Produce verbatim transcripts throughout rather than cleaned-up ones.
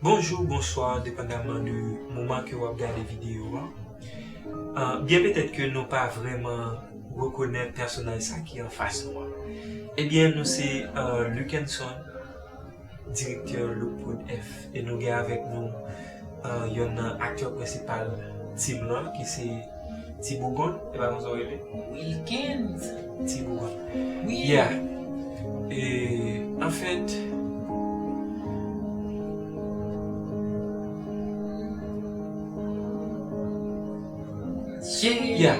Bonjou, bonswa, depandaman de moman ke w ap gade videyo an. Ah, byen petèt ke nou pa vrèman rekonèt pèsonaj sa ki anfas nou an. Ebyen, nou se, ah, Lukenson, direktè Look Prod F, e nou gen avèk nou, ah, yonn nan aktè prensipal team lan, ki se Ti Bougon, e pa konsa w rele? Wilkens. Ti Bougon. Wi. Yeah. E, anfèt, yeah.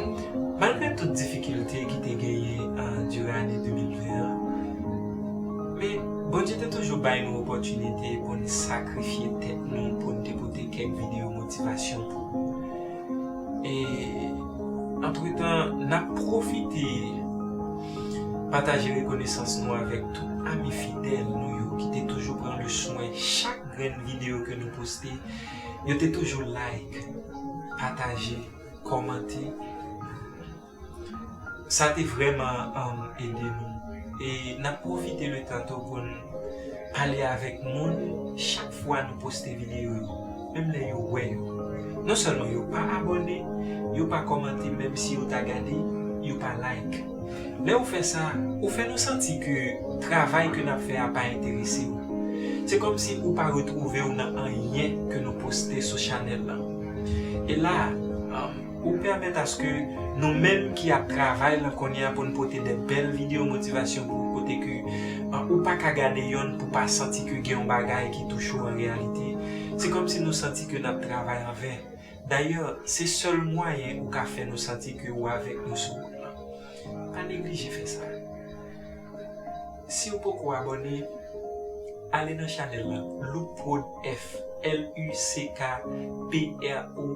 Malgre tout difikilte ki te genyen, ah, diran ane de mil ven an, men Bondye te toujou bay nou opòtinite pou n sakrifye tèt nou, pou n te pote kèk videyo motivasyon pou ou. E, antretan, n ap pwofite pataje rekonesans nou avèk tout ami fidèl nou yo ki te toujou pran le swen chak grenn videyo ke nou poste. Yo te toujou like, pataje, kòmante. Sa te vrèman, um, ede nou. E n ap pwofite letan tou pou n pale avèk moun chak fwa nou poste videyo yo, menm lè yo wè yo. Non sèlman yo pa abòne, yo pa kòmante, menm si yo ta gade, yo pa like. Lè ou fè sa, ou fè nou santi ke travay ke n ap fè a pa enterese ou. Se kòmsi ou pa retwouve w nan anyen ke nou poste sou chanèl lan. E la, um, ou pèmèt aske nou menm ki ap travay lan kounye a pou n pote de bèl videyo motivasyon pou ou kote ke, ah, ou pa ka gade yonn pou pa santi ke gen yon bagay ki touche w an reyalite. Se kòmsi nou santi ke n ap travay anven. Dayè, se sèl mwayen ou ka fè nou santi ke ou avèk nou sou wout lan. Pa neglije fè sa. Si w poko abòne, ale nan chanèl lan, Look Prod F, L U C K P R O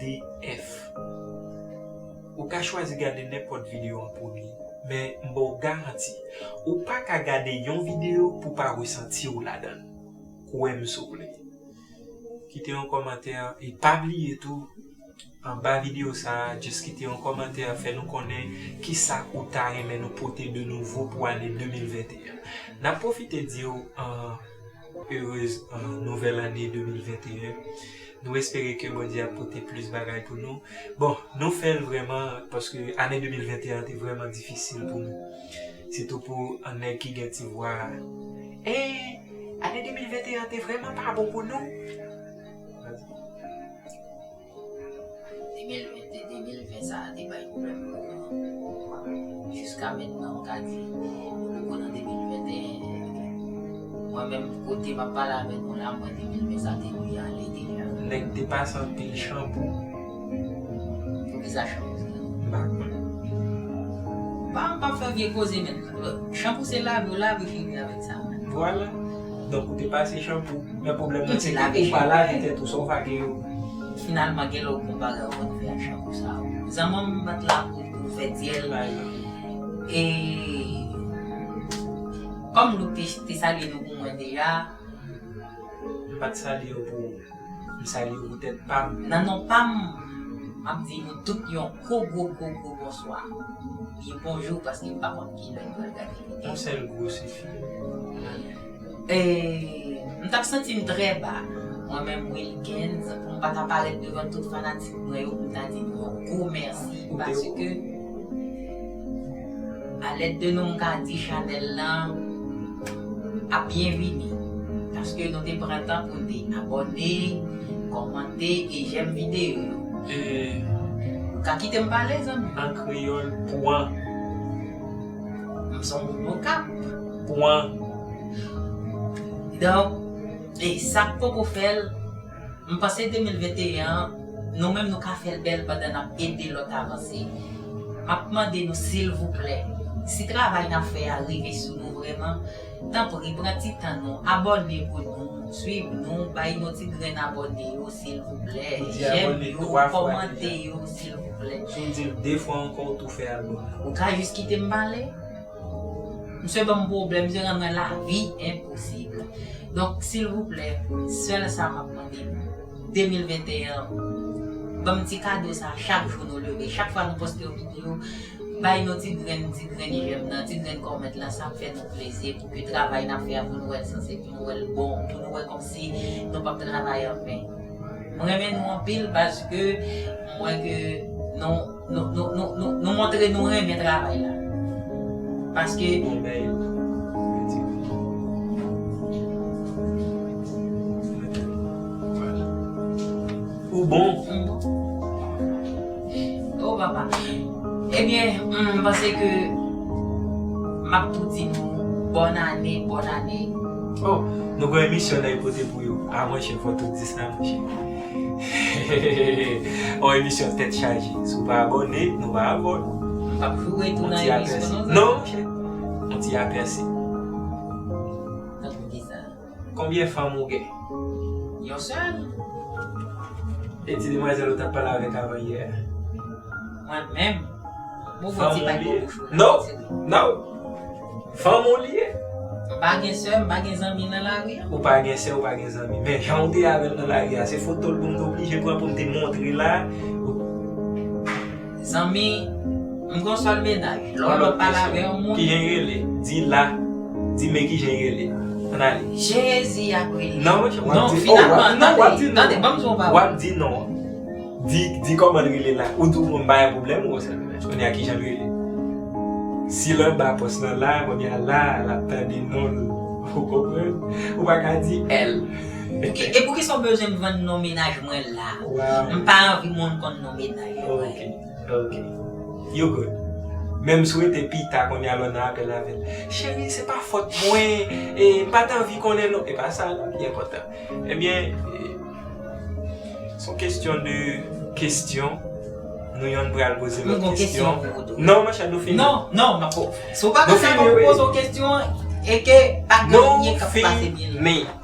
D F. Ou ka chwazi gade nenpòt videyo an premye, men m ba w garanti, ou pa ka gade yon videyo pou pa resanti w ladan l. Kwè m si w vle. Kite yon kòmantè, e pa bliye tou, anba videyo sa a, just kite yon kòmantè, fè nou konnen kisa ou ta renmen nou pote de nouvo pou ane de mil venteyen. N ap pwofite di w, ah, erez, ah, nouvèl ane de mil venteyen. Nou espere ke Bondye ap pote plis bagay pou nou. Bon, nou fè l vrèman, paske ane de mil venteyen an te vrèman difisil pou nou. Sitou pou, ah, nèg ki gen ti vwa. E, ane de mil venteyen an te vrèman pa bon pou nou. De mil ven, de mil ven sa a te bay pwoblèm pou nou. Jiska mentnan, m ka di, nou poko nan de mil venteyen. Mwen menm, kote m ap pale avè nou la, mwen de mil ven sa te dwe ale deja. Nèg te pase anpil chanpou. Poukisa chanpou sa? M pa konnen. Ba, m p ap fè vye koze, men chanpou se lave, w lave figi avèk sa. Vwala. Donk, ou te pase chanpou. Men pwoblèm nan se ke ou pa lave tèt ou, sa w fake yo. Finalman, gen lè w gon bagay ou konn fè ak chanpou sa a. Zanmi m bat la pou, pou fè dyèl. E kòm Louk te, te salye nou pou mwen deja. M pa t salye w pou ou. M salye w pou tèt pa m. Nan non pa m, m ap di nou tout yon gwo, gwo, gwo, gwo bonswa. Byen bonjou, paske m pa konn ki lè nou pral gade videyo. Yon sèl gwo sifi. E, m t ap santi m trè ba, mwen menm Wilkens, pou m pa ta parèt devan tout fanatik mwen yo, pou m ta di nou yon gwo mèsi, paske a lèd de nou, m ka di chanèl lan ap byen vini, paske nou te pran tan pou n te abòne, kòmante e jèm videyo yo. E, ou ka kite m pale, zanmi? An kreyòl, pwan. M se yon moun Okap. Pwan. Donk, e sa k poko fè l, m panse de mil venteyen an, nou menm nou ka fè l bèl pandan n ap ede lòt avanse. M ap mande nou, silvouplè, si travay n ap fè a rive sou nou vrèman, tanpri, pran ti tan nou, abòne pou nou, swiv nou, bay nou ti grenn abòne yo, silvouplè. Jèm yo, kòmante yo, silvouplè. Si w di l de fwa ankò, ou tou fè abòne. Ou ka jis kite m pale? Misye ban m pwoblèm, misye rann mwen lavi enposib. Donk, silvouplè, sèl sa m ap mande nou. De mil venteyen, ban m ti kado sa, chak jou nou leve, chak fwa nou poste yon videyo, Bay nou ti grenn, ti grenn j'aime nan, ti grenn kòmant lan, sa ap fè nou plezi pou ke travay n ap fè a, pou nou wè l sanse, pou nou wè l bon, pou nou wè kòmsi nou p ap travay anven. Mwen renmen nou anpil paske mwen wè ke nou, nou, nou, nou, nou, nou montre nou renmen travay la. Paske Bon, bèl. Ou bon. Oh papa. Ebyen, m panse ke m ap tou di nou bòn ane, bòn ane. Oh, nou gen emisyon n ap pote pou yo. Ah, monchè, fò tout di sa, monchè. On emisyon tèt chaje. Si w pa abòne, nou pa abòne. M p ap joure tou nan emisyon non. Non, monchè. On ti apèsi. Tankou kisa? Konbyen fanm ou gen? Yon sèl. E ti demwazèl ou t ap pale avèk avan yè a? Mwen menm. Bon, bon, fanm ou li ye? Non, non. Fanm ou li ye? M pa gen sè, m pa gen zanmi nan lari a. Ou pa gen sè, ou pa gen zanmi. Men jan ou te avè l nan lari a, se foto l pou m te oblije pran pou m te montre la. Zanmi, m gon sèl mennaj. Lè w pale avè yon moun. Ki jan l rele? Di la. Di men ki jan l rele. Ann ale. Jezi ap rele. Non, monchè, w ap di, oh, w ap, non, w ap di non. Tande, ban m di yon pawòl. W ap di non. Di, di kòman l rele la. Ou di w m pa gen pwoblèm, ou konsa. Kounye a ki jan l rele? Si l anba pòs lan la, kounye a la, l ap tande non l. Ou konprann? Ou pa ka di èl. Pouki, e poukisa w bezwen m vann non mennaj mwen la? Wow. M pa anvi moun konn non mennaj mwen. Ok, ok. You good. Men m swete pita kounye a lè w nan apèl avè l. Cheri, se pa fòt mwen. E, m pa t anvi konnen non. E pa sa non ki enpòtan. Ebyen, e, se yon kesyon de kesyon. Nou yonn pral poze lòt kesyon. M gon kesyon pou ou tou. Non, monchè, nou fini. Non, non, m ap, si w pa konn sa, fò w poze w kesyon an, e ke pa gen anyen k ap pase byen la. Nou fini.